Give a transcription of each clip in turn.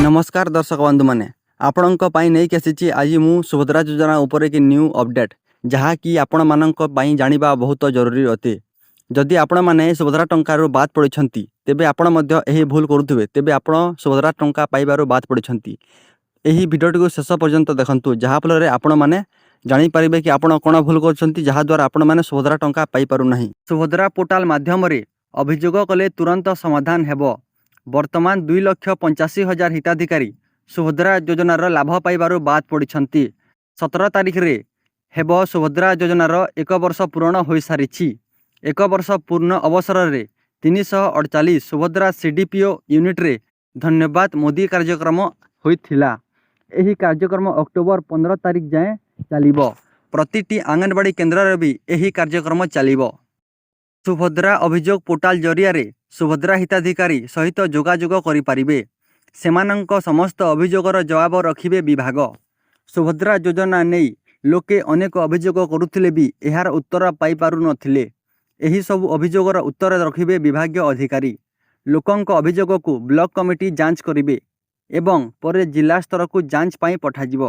ନମସ୍କାର ଦର୍ଶକ ବନ୍ଧୁମାନେ, ଆପଣଙ୍କ ପାଇଁ ନେଇକି ଆସିଛି ଆଜି ମୁଁ ସୁଭଦ୍ରା ଯୋଜନା ଉପରେ କି ନ୍ୟୁ ଅପଡ଼େଟ୍, ଯାହାକି ଆପଣମାନଙ୍କ ପାଇଁ ଜାଣିବା ବହୁତ ଜରୁରୀ ଅଟେ। ଯଦି ଆପଣମାନେ ସୁଭଦ୍ରା ଟଙ୍କାରୁ ବାଦ୍ ପଡ଼ିଛନ୍ତି, ତେବେ ଆପଣ ମଧ୍ୟ ଏହି ଭୁଲ କରୁଥିବେ, ତେବେ ଆପଣ ସୁଭଦ୍ରା ଟଙ୍କା ପାଇବାରୁ ବାଦ୍ ପଡ଼ିଛନ୍ତି। ଏହି ଭିଡ଼ିଓଟିକୁ ଶେଷ ପର୍ଯ୍ୟନ୍ତ ଦେଖନ୍ତୁ, ଯାହାଫଳରେ ଆପଣମାନେ ଜାଣିପାରିବେ କି ଆପଣ କ'ଣ ଭୁଲ କରୁଛନ୍ତି, ଯାହାଦ୍ୱାରା ଆପଣମାନେ ସୁଭଦ୍ରା ଟଙ୍କା ପାଇପାରୁନାହିଁ। ସୁଭଦ୍ରା ପୋର୍ଟାଲ ମାଧ୍ୟମରେ ଅଭିଯୋଗ କଲେ ତୁରନ୍ତ ସମାଧାନ ହେବ। ବର୍ତ୍ତମାନ 2,85,000 ହିତାଧିକାରୀ ସୁଭଦ୍ରା ଯୋଜନାର ଲାଭ ପାଇବାରୁ ବାଦ୍ ପଡ଼ିଛନ୍ତି। 17 ତାରିଖରେ ହେବ ସୁଭଦ୍ରା ଯୋଜନାର ଏକ ବର୍ଷ ପୂରଣ ହୋଇସାରିଛି। ଏକ ବର୍ଷ ପୂର୍ଣ୍ଣ ଅବସରରେ 348 ସୁଭଦ୍ରା ସିଡିପିଓ ୟୁନିଟ୍ରେ ଧନ୍ୟବାଦ ମୋଦି କାର୍ଯ୍ୟକ୍ରମ ହୋଇଥିଲା। ଏହି କାର୍ଯ୍ୟକ୍ରମ ଅକ୍ଟୋବର 15 ତାରିଖ ଯାଏଁ ଚାଲିବ। ପ୍ରତିଟି ଅଙ୍ଗନବାଡ଼ି କେନ୍ଦ୍ରରେ ବି ଏହି କାର୍ଯ୍ୟକ୍ରମ ଚାଲିବ। ସୁଭଦ୍ରା ଅଭିଯୋଗ ପୋର୍ଟାଲ ଜରିଆରେ ସୁଭଦ୍ରା ହିତାଧିକାରୀ ସହିତ ଯୋଗାଯୋଗ କରିପାରିବେ। ସେମାନଙ୍କ ସମସ୍ତ ଅଭିଯୋଗର ଜବାବ ରଖିବେ ବିଭାଗ। ସୁଭଦ୍ରା ଯୋଜନା ନେଇ ଲୋକେ ଅନେକ ଅଭିଯୋଗ କରୁଥିଲେ ବି ଏହାର ଉତ୍ତର ପାଇପାରୁନଥିଲେ। ଏହିସବୁ ଅଭିଯୋଗର ଉତ୍ତର ରଖିବେ ବିଭାଗୀୟ ଅଧିକାରୀ। ଲୋକଙ୍କ ଅଭିଯୋଗକୁ ବ୍ଲକ କମିଟି ଯାଞ୍ଚ କରିବେ ଏବଂ ପରେ ଜିଲ୍ଲା ସ୍ତରକୁ ଯାଞ୍ଚ ପାଇଁ ପଠାଯିବ।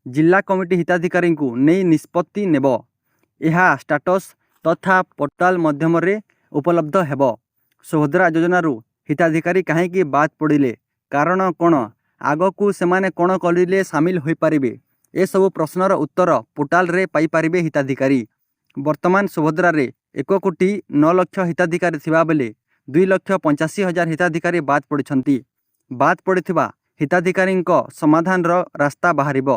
ଜିଲ୍ଲା କମିଟି ହିତାଧିକାରୀଙ୍କୁ ନେଇ ନିଷ୍ପତ୍ତି ନେବ। ଏହା ଷ୍ଟାଟସ୍ ତଥା ପୋର୍ଟାଲ ମାଧ୍ୟମରେ ଉପଲବ୍ଧ ହେବ। ସୁଭଦ୍ରା ଯୋଜନାରୁ ହିତାଧିକାରୀ କାହିଁକି ବାଦ୍ ପଡ଼ିଲେ, କାରଣ କ'ଣ, ଆଗକୁ ସେମାନେ କ'ଣ କରିଲେ ସାମିଲ ହୋଇପାରିବେ, ଏସବୁ ପ୍ରଶ୍ନର ଉତ୍ତର ପୋର୍ଟାଲରେ ପାଇପାରିବେ ହିତାଧିକାରୀ। ବର୍ତ୍ତମାନ ସୁଭଦ୍ରାରେ 1 କୋଟି 9 ଲକ୍ଷ ହିତାଧିକାରୀ ଥିବାବେଳେ 2,85,000 ହିତାଧିକାରୀ ବାଦ୍ ପଡ଼ିଛନ୍ତି। ବାଦ୍ ପଡ଼ିଥିବା ହିତାଧିକାରୀଙ୍କ ସମାଧାନର ରାସ୍ତା ବାହାରିବ।